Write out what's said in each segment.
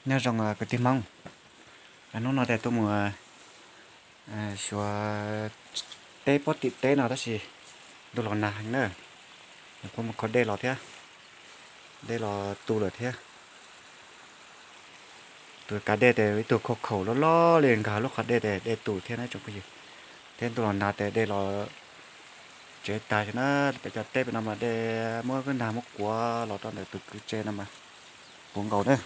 Nyob zoo kwv tij Hmoob, hnub no ces tuaj mus xyuas teb pob tim teb no tab sis ntuj los nag heev na, kuj mus kho dej los thiab, dej los tu lawm thiab. Tus kav dej ces ib tug khau khaum loj loj li nkag lub qhov dej ces dej tu thiab na tsoom phooj ywg. Thiab ntuj los nag ces dej los tsev tag xwb na, peb cov teb pem no mas dej muab kwj nag muab kuav los rau ntawm tus kwv tsev no mas puv nkaus na.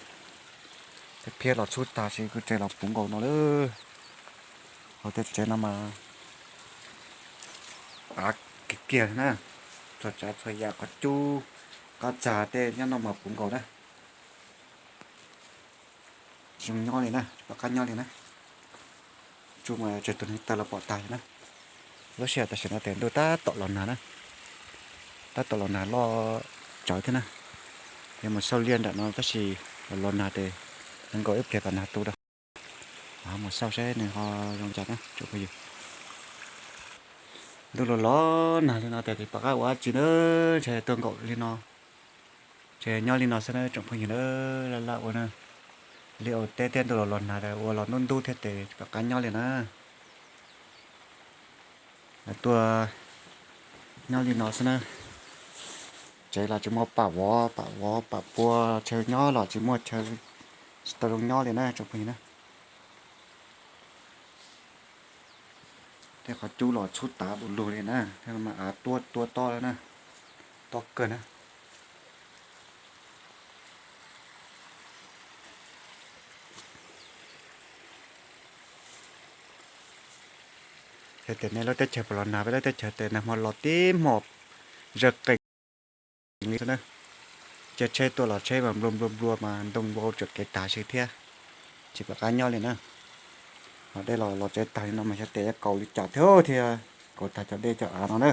Tej phiab los txhub tag sis kwj tsev los puv nkaus no lawm. Hauv tej tsev no mas av kiag kiag na, txhua tsav txhua yam qhov cub qab txag tej nyob no mas puv nkaus na. Tsis zoo nyob li na, tsis pom qab nyob li na. Tsuj mas tsawg tus neeg taw los pom tag li na. Lub sij hawm tam sim no ces ntuj tab tom los nag na, tab tom los nag loj tsawv thiab na. Yog mus xauj liaj nram no tab sis los los nag ces nws nkaus ib pliag kom nag tu rau. Mus xauj seb nws ho zoo cas na tsoom phooj ywg. Ntuj los los nag li no ces tsis pom qab ua dab tsi na, ntshe tuaj nkaum li no, ntshe nyob li no xwb na tsoom phooj ywg na. Laj laj ua na, liaj ua teb thiab ntuj los los nag ua los ntub ntub thiab ces tsis pom qab nyob li na. Tuaj nyob li no xwb na. Tsev los tsis muaj pam vov, pam vov pam pua, chaw nyob los tsis muaj chaw, tsis tau zoo nyob li na tsoom phooj ywg na. Tej qhov cub los txhub tav du lug li na, av tuab tuab tob na, tob kawg na. Ces nej lub teb chaws puas los nag, peb lub teb chaws ces nag hmo los tib hmo zawg qees li xwb na. Caij tsheb tuaj los tsheb mas nplua nplua nplua mas ntoo npua tsam kev tag si thiab, tsis pom qab nyob li na. Ho dej los los tsev tag li no mas xyov tes yuav kaus li cas thiab thiaj kaus tag cov dej cov av no na.